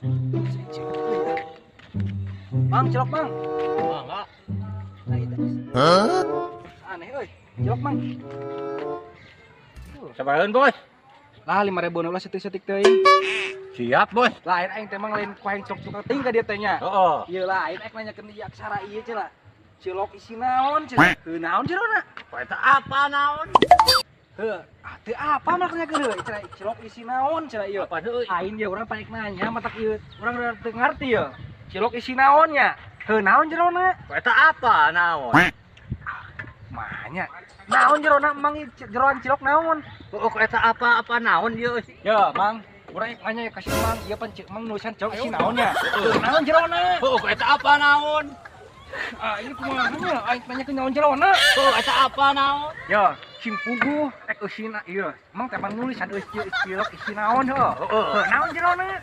Mang, cilok, Mang. Mangga. Nah, itu. Aneh euy. Cilok, Mang. Sabaraha, Bos? Lah, 5.000 ulah setik-setik teuing. Siap, Bos. Lain aing teh, Mang, lain ku aing cilok tukang ting ka dieu teh nya. Heeh. Ieu lain aing nanyakeun ieu aksara ieu cenah. Cilok isi naon cenah? Heuh, naon jerona? Eta apa naon? Heuh, ah teu apa mah nanyakeun heuh cenah cilok isi naon cenah ieu. Apa deui? Aing ieu urang panik nanya matak ieu urang teu ngarti ieu. Cilok isi naon nya? Heuh, naon jerona? Eta apa naon? Mahnya. Naon jerona, Mang, jeroan cilok naon? Oh, eta apa apa naon ieu sih? Ya, Mang. Urang nanya ka si Mang, ieu pan cek Mang nulisan cilok isi naon nya? Heuh, naon jerona? Oh, eta apa naon? Ah, ini kumaha nya? Aing nanyakeun naon jerona? Oh, eta apa naon? Ya, sing puguh ek eusina ieu. Mang teh pan nulisan eusi cilok isi naon heuh. Heeh. Heuh, naon jerona?